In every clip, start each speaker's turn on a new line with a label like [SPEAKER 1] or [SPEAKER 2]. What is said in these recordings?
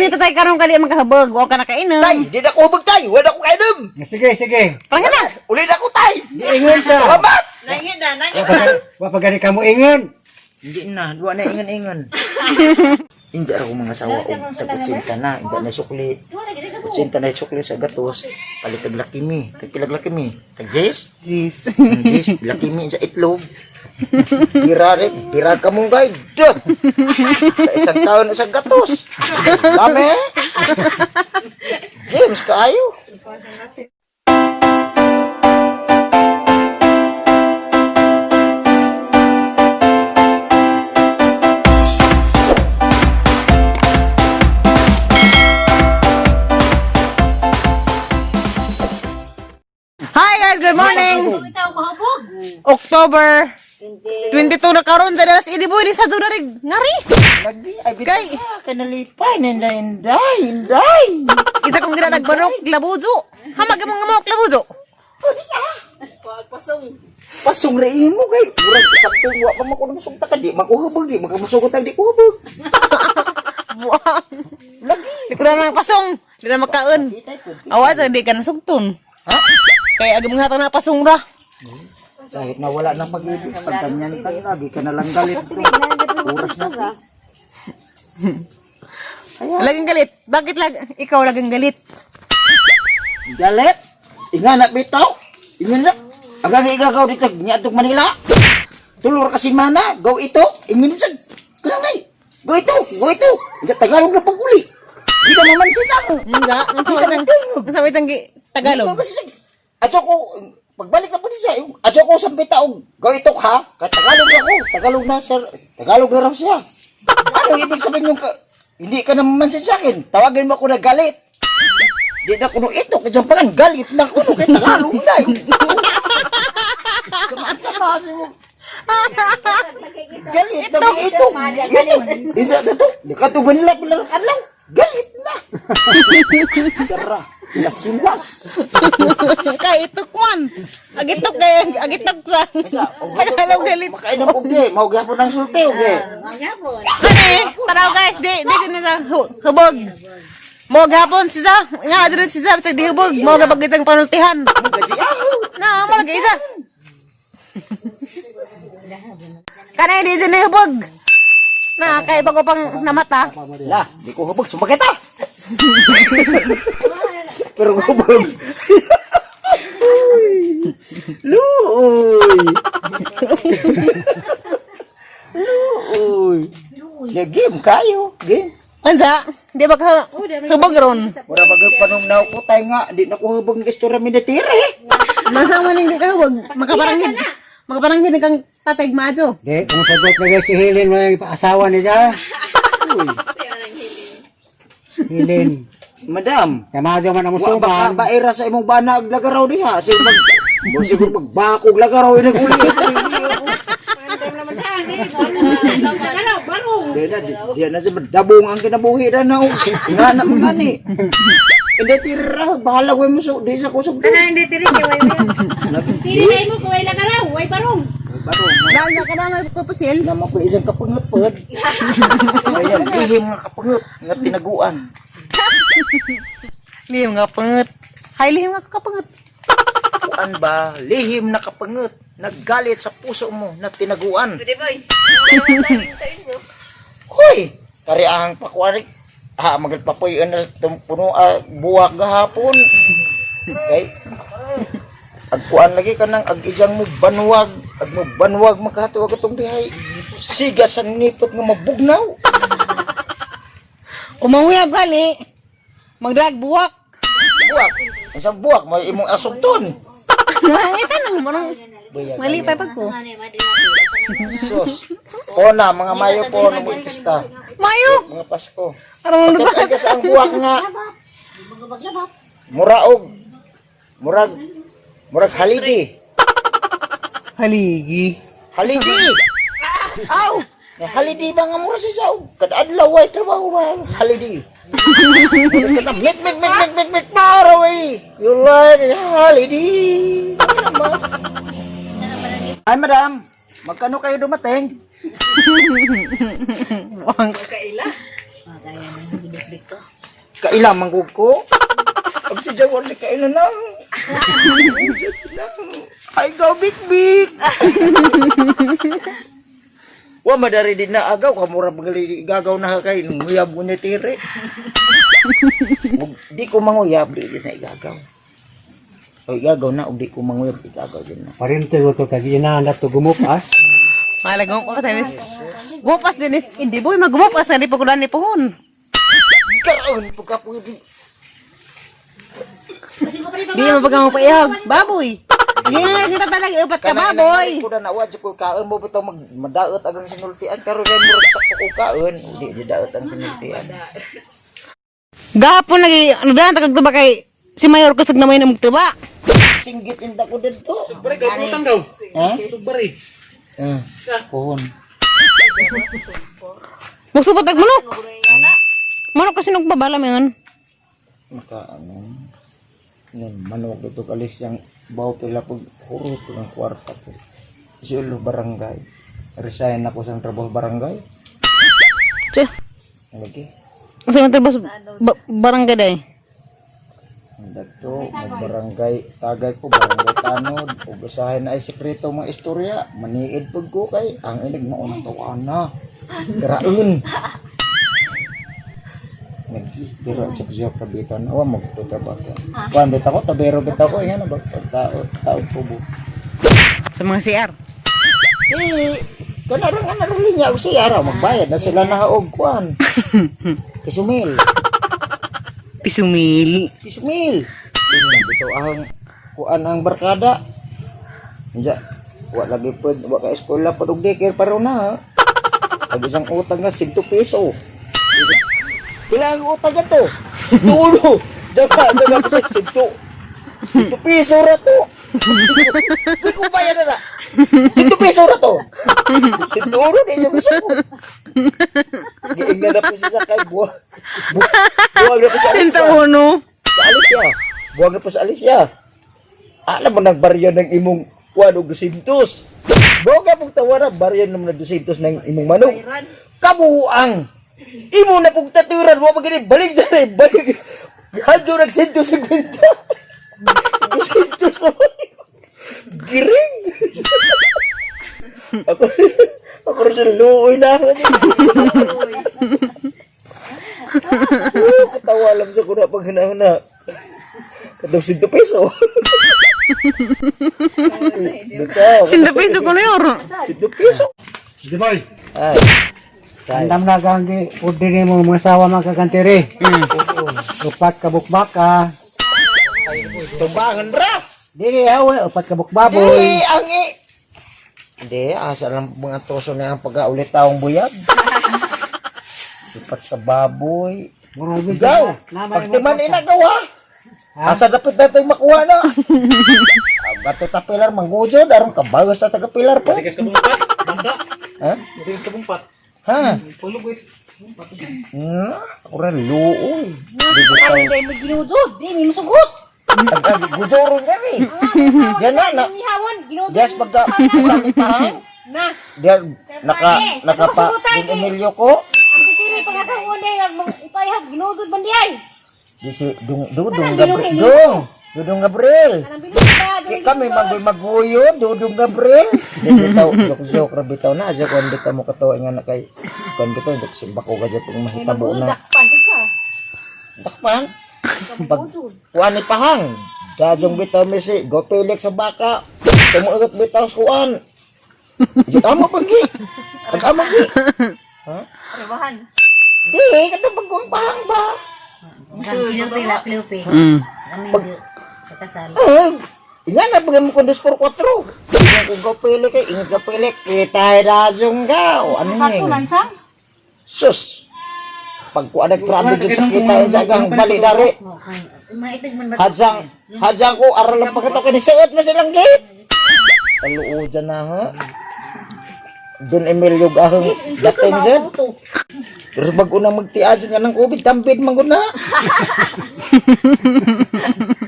[SPEAKER 1] Init tay karon kali magkahabag, wa ka nakainom.
[SPEAKER 2] Tay, di na ko hubog tay. Wala ko kainom.
[SPEAKER 3] Sige, sige.
[SPEAKER 1] Parang na.
[SPEAKER 2] Uli na ko tay.
[SPEAKER 3] Ingon sa.
[SPEAKER 2] Salamat.
[SPEAKER 4] Nangin na, nangin.
[SPEAKER 3] Wa pa gani ka mo ingon.
[SPEAKER 2] Hindi na, duwa na ingon-ingon. Inja ra ko mga sawa og tag 80 na, inja na sukli. 80 na sukli sa gatos. Palit tag laki mi, tag pilag laki mi. Tag zis?
[SPEAKER 1] Jeez.
[SPEAKER 2] Zis, laki mi sa itlog. Pira rin, pira ka mong guide. Sa isang taon, isang gatos. Dami. Games kaayo.
[SPEAKER 1] Hi guys, good morning. October 22 na karon sa dalas iliboy ni sa Zunarig. Ngari.
[SPEAKER 2] Lagi, ay
[SPEAKER 1] Kay.
[SPEAKER 2] Kanalipay, inday, inday, inday.
[SPEAKER 1] Isa kong gina nagbanok labujo. Hamag mo nga mo labujo.
[SPEAKER 2] Pasong rein mo kay murag sabtong wa pa man ko namusog ta ka di makuhubog di makamusog ta di kuhubog.
[SPEAKER 1] Buang.
[SPEAKER 2] Lagi.
[SPEAKER 1] Di ko na nang pasong. Di na makaon. Awa to di ka nasugton.
[SPEAKER 2] Ha?
[SPEAKER 1] Kaya agi mong hatag na pasong ra.
[SPEAKER 2] Kahit na wala na pag-ibig, pag ganyan ka, lagi ka na lang galit. Oras na.
[SPEAKER 1] Laging galit. Bakit lag ikaw laging galit?
[SPEAKER 2] Galit? Inga na bitaw? Inga na. Ang igagaw dito, niadtong Manila. Tulor kasi mana, go ito. Inga sa, kanang nay. Go ito, go ito. Sa Tagalog na pag-uli. Di ka naman sila.
[SPEAKER 1] Nga, ang sabi itang Tagalog.
[SPEAKER 2] Ato ko, pagbalik na po siya, ato ko sa pitaog, go ito ha, ka Tagalog na ko, Tagalog na sir, Tagalog na raw siya. Ano ibig sabihin yung, ka, hindi ka naman sa akin, tawagin mo ako na galit. Di na kuno ito, kaya pangan, galit na kuno, kay Tagalog na. Sama-sama mo. Galit na ko ito. Ito, isa na to, nakatuban nila pala lang, galit na. Sara, lasiwas.
[SPEAKER 1] Kay itok man. Agitok kay agitok sa. Tagalog galit.
[SPEAKER 2] Makainom og di, mao gyapon ang sulti og di.
[SPEAKER 1] Kani, tanaw guys, di di na sa hubog. Mo gapon si sa, nga diri si sa di hubog, mo gabag itang panultihan. Na, mo lagi isa. Kani di di hubog. Na kay bago pang namata.
[SPEAKER 2] La, di ko hubog, sumakit ah. Pero hubog. Luoy. Luoy. Ya game kayo, game.
[SPEAKER 1] Unsa? Di ba ka hubog ron?
[SPEAKER 2] Mura bagay panumnaw ko tayo nga, di na ko hubog ng istorya minatire.
[SPEAKER 1] Nasa man hindi ka hubog, makaparanghin. Makaparanghin kang tatay majo.
[SPEAKER 3] Di, kung sagot na guys, si Helen, may asawa niya. Helen.
[SPEAKER 2] Madam,
[SPEAKER 3] Kamajo man ang
[SPEAKER 2] wa ba ka
[SPEAKER 3] musuban.
[SPEAKER 2] baira sa imong bana og lagaraw diha? Sige mag mo siguro magbakog lagaraw inag uli. Di na, di na sa dabong ang kinabuhi na na. Nga na mga ni. Hindi tira, bahala ko mo so, di sa kusog.
[SPEAKER 4] Kana hindi tiri kay way way. Tiri na imo kay lang araw, way barong.
[SPEAKER 2] Barong,
[SPEAKER 1] Dahil na ka na may kupusil.
[SPEAKER 2] naman po isang kapangatpad. Ayan, lihim nga kapangat, nga tinaguan.
[SPEAKER 1] Lihim nga pangat. Hay lihim nga kapangat.
[SPEAKER 2] Kuan ba, lihim na kapangat, naggalit sa puso mo na tinaguan.
[SPEAKER 4] Pwede boy.
[SPEAKER 2] Hoy, kari ang pakuari. Ah, magalpapoy na puno ah, buwak gahapon. Okay. Agkuan lagi ka nang ag isang mo banwag, ag mo banwag makatuwag atong dihay. Siga sa nipot nga mabugnaw.
[SPEAKER 1] Umanguyab gali. Magdrag buwak.
[SPEAKER 2] Buwak. Unsa buwak may imong asugton.
[SPEAKER 1] Mangitan nang manong mali pa pag ko.
[SPEAKER 2] Sus. Pona mga Mayo po na mo pista.
[SPEAKER 1] Mayo.
[SPEAKER 2] Mga Pasko.
[SPEAKER 1] Aron
[SPEAKER 2] Bakit aga sa ang buwak nga? Muraog. Murag murag haligi.
[SPEAKER 1] Haligi.
[SPEAKER 2] Haligi.
[SPEAKER 1] Aw.
[SPEAKER 2] May holiday ba nga mura siya sa kada adlaw ay trabaho ba holiday. Kada mit mit mit mit mit mit para way. You like a holiday. Ano naman? Ay madam, magkano kayo dumating?
[SPEAKER 1] Buwang.
[SPEAKER 4] Kaila. Kaya nang gibik-bik to.
[SPEAKER 2] Kaila manggug ko. Pag si Jaguar di kaila na. Ay, gaw bik-bik. Wa madari din na agaw kamura magali gagaw na kay nguyab mo ni tiri. Di ko manguyab di din na igagaw. O igagaw na og di ko manguyab igagaw din na.
[SPEAKER 3] Parente ko to kag inahan na to gumupas.
[SPEAKER 1] Malagang ko tennis. Gupas dinis hindi boy magumupas na di pagulan ni puhon.
[SPEAKER 2] Karon pagka pwede.
[SPEAKER 1] Di mo pag mo paihag. Baboy. Hindi nga kita talaga upat ka baboy.
[SPEAKER 2] Ko na nawa ko kaon mo bitaw mag madaot agang sinultian karon kay murag sakto ko kaon. Di di daot ang sinultian.
[SPEAKER 1] Gahapon lagi ano daan tagag tuba kay si Mayor kusog na may namog tuba.
[SPEAKER 2] Singgit inta ko dito.
[SPEAKER 5] Pare, gabutan daw.
[SPEAKER 2] Ha?
[SPEAKER 5] Pare.
[SPEAKER 2] Eh, pohon.
[SPEAKER 1] Magsupot ag manok. Manok kasi nagbabala man.
[SPEAKER 2] Maka ano. Yan, manok dito kalis yang baw pila pag hurot ko ng kwarta ko. Si ulo barangay. Resign ako sa trabaho barangay.
[SPEAKER 1] Che.
[SPEAKER 2] Lagi.
[SPEAKER 1] Asa man trabas barangay day.
[SPEAKER 2] Ang dato, magbarangay, tagay ko, barangay tanod, ug usahay na ay sekreto mga istorya, maniid pag ko kay, ang inig maunang tawaan na. Diraon. Nagdira sa siya kabitan, awa magtuta ba ko. Kuan bitaw ko, tabero bitaw ko, ingano ba, tao, tao tubo.
[SPEAKER 1] Sa mga CR.
[SPEAKER 2] Eh, kanarang nga naruli niya, og siya araw, magbayad na sila na og kuan. Kisumil.
[SPEAKER 1] Pisumil.
[SPEAKER 2] Kismil. Tingnan bitaw ang kuan ang barkada. Unja, wa lagi pod, wa ka eskwela pod og daycare paro na. Pag isang utang nga 100 piso. Pila ang utang na to? Tulo. Daga, daga ko sa 100. 100 piso ra to. Di ko bayad na na. 100 piso ra to. 100 euro di niya gusto ko. Giingnan na po siya sa kay buwag. Buwag na po sa alis
[SPEAKER 1] Tinta
[SPEAKER 2] siya.
[SPEAKER 1] uno.
[SPEAKER 2] Sa Alicia. Buwag na po sa Alicia. Alam mo nagbaryo ng imong kuan og 200. Buwag ka pong tawara, baryo naman na 200 ng imong manok. Kabuang! Imo na pong taturan, wa pa gini, balik dyan eh, balik. Hadyo nag 150. 200 naman. Giring! Ako, ako rin siya, luoy na ako. Oh, katawa lang sa kuna pag hinahana. Katong 100 peso. Dito.
[SPEAKER 1] Sinta piso ko na yor.
[SPEAKER 2] 100 piso.
[SPEAKER 3] Di boy.
[SPEAKER 2] Ay.
[SPEAKER 3] Andam na ganggi order nimo mga asawa mga kagantiri. Upat ka bukbaka.
[SPEAKER 2] Tumbangan ra.
[SPEAKER 3] Dili hawa upat ka bukbaboy.
[SPEAKER 2] Di, ang i. Hindi, asa lang mga toso na ang pag-aulit taong buyag. Ipat sa baboy.
[SPEAKER 3] Murag
[SPEAKER 2] Gaw, pagtiman inagawa. Asa dapat natin makuha na. Ang ta pilar, manggujo, darong kabagas sa taga pilar po.
[SPEAKER 5] Tigas ka bumpat. Bangka.
[SPEAKER 2] Ha?
[SPEAKER 5] Tigas ka bumpat.
[SPEAKER 2] Ha?
[SPEAKER 5] Pulo guys.
[SPEAKER 2] Ako rin, luoy. Di ko tao.
[SPEAKER 4] Ay, may ginudod. Di, may masugot.
[SPEAKER 2] Gujoro nga rin. Yan na, na.
[SPEAKER 4] Ihawon, ginudod.
[SPEAKER 2] Yes, pagka sa pahang.
[SPEAKER 4] Na.
[SPEAKER 2] Diyan, naka, Don Emilio ko.
[SPEAKER 4] Ang sitiri, pangasawa na, ipayag, ginudod man di ay.
[SPEAKER 2] Di si, dung, Dudong Gabriel. Dung, Dudong Gabriel.
[SPEAKER 4] Anong binuod ba?
[SPEAKER 2] Di kami maguyo, Dudong Gabriel. Di bitaw, joke joke ra bitaw na aja kon bitaw mo katawa nga na kay kon bitaw joke simba ko gadya kung mahitabo na.
[SPEAKER 4] Dakpan ka.
[SPEAKER 2] Dakpan. Pag kuan ni pahang. Dajong bitaw mi si Go Felix sa baka. Tumuugot bitaw sa kuan. Di amo pagi. Ag amo gi. Ha?
[SPEAKER 4] Rebahan.
[SPEAKER 2] Di katong pagkuang pahang ba?
[SPEAKER 1] Mm.
[SPEAKER 2] Eh, nga na bagay mo kung dos por cuatro. Ingat ko Go Felix kay ingat Go Felix. Kita dajong ka. O ano ni?
[SPEAKER 4] Lansang?
[SPEAKER 2] Sus. Pagkuan nagtrabe jud sa kita sa gang bali dari. Hadzang, hadzang ko aral lang pagkataw kini suot mo silang gate. Taluo dyan na ha. Don Emilio gahong dating dyan. Pero bago na magtia dyan nga ng COVID, tampid man ko na.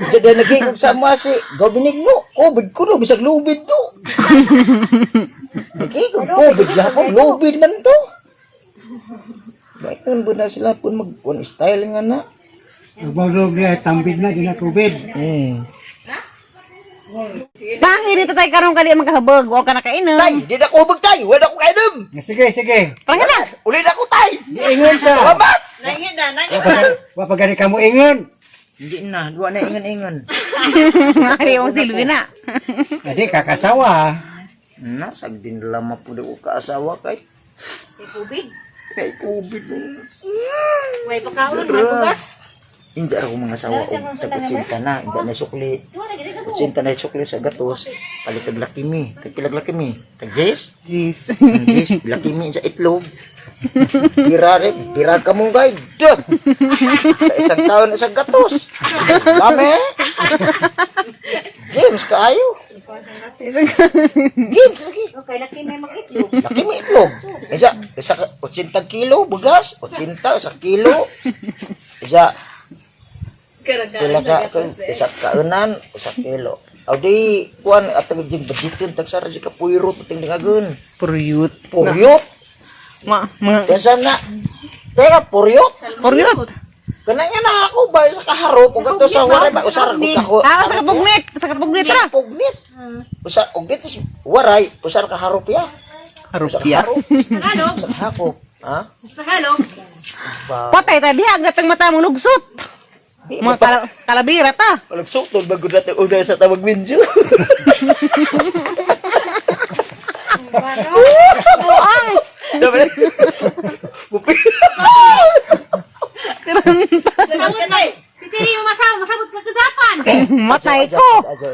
[SPEAKER 2] Diyan na nagigog sa mga si Gobinigno. COVID ko no, bisag lubid to. Nagigog COVID gahapon, lubid man to. Bakit ba na sila kung mag kun style nga na?
[SPEAKER 3] Nagbaglog niya, tambid na, ginatubid.
[SPEAKER 1] Pangin ito tayo karong kali magkahabog. O ka nakainom.
[SPEAKER 2] Tay, di na ko hubog tay. Wala ko kainom.
[SPEAKER 3] Sige, sige.
[SPEAKER 1] Parang na.
[SPEAKER 2] Uli na ko tay.
[SPEAKER 3] Ingon ka.
[SPEAKER 2] Salamat.
[SPEAKER 3] Wa pa gani ka mo ingon.
[SPEAKER 2] Hindi na, duwa na ingon-ingon.
[SPEAKER 1] Ay, mong silbi na.
[SPEAKER 3] Adi kakasawa.
[SPEAKER 2] Na, sagdin lama po daw ka asawa kay.
[SPEAKER 4] Kay tubig.
[SPEAKER 2] Kay COVID.
[SPEAKER 4] May pagkaon, may bugas.
[SPEAKER 2] Inja ako mga asawa og tag 80 na, inja na sukli. 80 na sukli sa gatos. Palit tag laki mi, tag pilag laki mi. Tag zes?
[SPEAKER 1] Jeez.
[SPEAKER 2] Zes, laki mi sa itlog. Bira rin, bira ka mong guide. Sa isang taon, isang gatos. Dami. Games kaayo. Games lagi.
[SPEAKER 4] Okay, laki may makitlog.
[SPEAKER 2] Laki mo itlog. Isa, isa, 80 kilo, bugas. 80, isa kilo. Isa, pila ka, isa kaunan, isa kilo. Aw di, kuan, at ang jing budgetin, tagsara, di ka puyro, tating dingagun.
[SPEAKER 1] Puryut.
[SPEAKER 2] Puryot.
[SPEAKER 1] Ma, mga,
[SPEAKER 2] Kaya na, teka, puryot.
[SPEAKER 1] puryut.
[SPEAKER 2] Kana nga na ako ba sa kaharop ug ato sa waray ba usar ko kako.
[SPEAKER 1] Ah, sa kapugnit. Sa kapugnit
[SPEAKER 2] Sa
[SPEAKER 1] ra.
[SPEAKER 2] pugnit. Usa og dito sa waray, usar ka harop ya.
[SPEAKER 1] Harop
[SPEAKER 2] Usar
[SPEAKER 1] ya.
[SPEAKER 2] ka harop.
[SPEAKER 4] Tagalog.
[SPEAKER 2] Usar ka hakop. Ha?
[SPEAKER 4] Tagalog.
[SPEAKER 1] Patay ta diha gatang mata mong lugsot.
[SPEAKER 2] Di
[SPEAKER 1] Mga kalabira ta.
[SPEAKER 2] Walang sukton bago natin una sa tawag minjo.
[SPEAKER 1] Buang.
[SPEAKER 4] Sabot na. Titiri mo masawa, masabot ka kazapan.
[SPEAKER 1] Matay ko.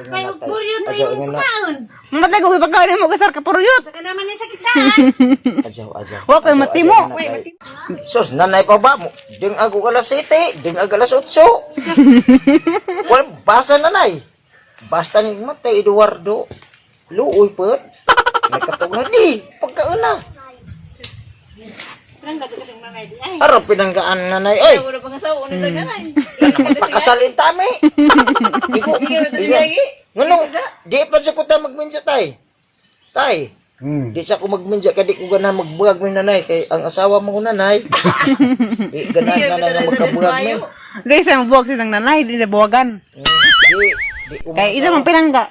[SPEAKER 4] Kay buryo to yung pagkaon.
[SPEAKER 1] Matay ko ipagkaon mo gasar ka puryot.
[SPEAKER 4] Saka naman yung sakit saan.
[SPEAKER 2] Ajaw, ajaw.
[SPEAKER 1] Wa koy matimo.
[SPEAKER 2] Sus, nanay pa ba mo? Ding ako alas 7, ding ako alas 8. Wala, basa nanay. Basta ni matay Eduardo. Luoy pa. Nakatog na di, pagkauna.
[SPEAKER 4] Parang gagawin nanay di. Ay,
[SPEAKER 2] Araw pinanggaan nanay, oy.
[SPEAKER 6] Wala pang asawa, una sa ganay.
[SPEAKER 2] Pakasalin tami. Di ko, Ngunong, di pa sa ko ta magminsa tay. Tay, di sa ko magminsa kay di ko ganahan magbuwag mi nanay kay ang asawa mo ko nanay. Di ganahan nanay nga magkabuwag mi.
[SPEAKER 1] Di sa mabuwag sa isang nanay, di na buwagan.
[SPEAKER 2] Di di ko
[SPEAKER 1] Kay isa man pinangga.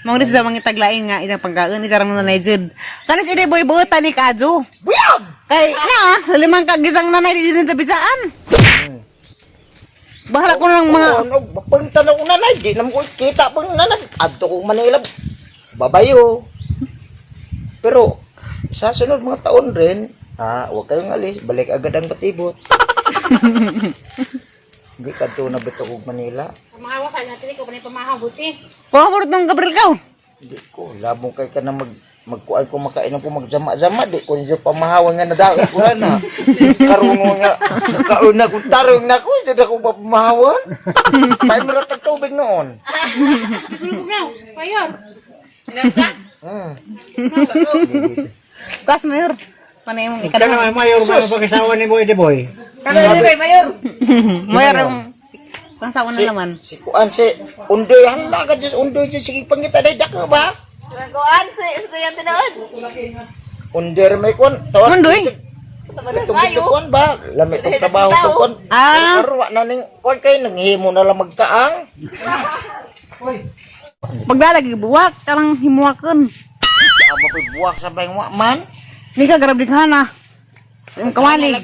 [SPEAKER 1] Mong di sa mga taglain nga isang pangkaon isa ra mo nanay jud. Kanis ide boy buota ni Kadyo.
[SPEAKER 2] Buyag!
[SPEAKER 1] Kay na limang kagisang nanay di din sa bisaan. Bahala ko ng mga
[SPEAKER 2] Mga ano, pagtanong ko nanay, di naman ko kita pang nanay. Adto ko Manila, babayo. Pero sa sunod mga taon rin, huwag kayong alis, balik agad ang batibot. Hindi kadto na bito kog Manila.
[SPEAKER 4] pamahawa sa natin ko pa pamahaw buti.
[SPEAKER 1] Pamurot ng Gabriel ka.
[SPEAKER 2] Di ko, labong kay ka na magkuan ko makainom ko magjama-jama di ko niyo pamahawan nga nadaot ko na. Karon nga kauna ko tarong na ko jud ako pamahawan. Pay mo ra tag tubig noon.
[SPEAKER 4] Tulog na. Payor.
[SPEAKER 1] Kas mayor. Panay mong
[SPEAKER 3] Ikaw
[SPEAKER 1] ikadama.
[SPEAKER 3] naman mayor mga pag-asawa ni Boy Ede Boy.
[SPEAKER 6] Mayor.
[SPEAKER 1] Mayor ang pangsawa na naman.
[SPEAKER 2] Si kuan si Undoy hala ka Diyos Undoy Diyos sige pangita day dako ba?
[SPEAKER 6] Kuan, sa estudyante noon.
[SPEAKER 2] Undoy ra may kuan tawag
[SPEAKER 1] Undoy?
[SPEAKER 2] Itong kuan ba? Lami tong trabaho to kuan.
[SPEAKER 1] Ah.
[SPEAKER 2] Karon wa na ning kuan kay nanghimo na lang magkaang.
[SPEAKER 1] Pagdalagi buwak karang himuwakan.
[SPEAKER 2] Aba pa'y buwak sa bayang wa man.
[SPEAKER 1] Ni ka grabe ka na. Yung kawalig.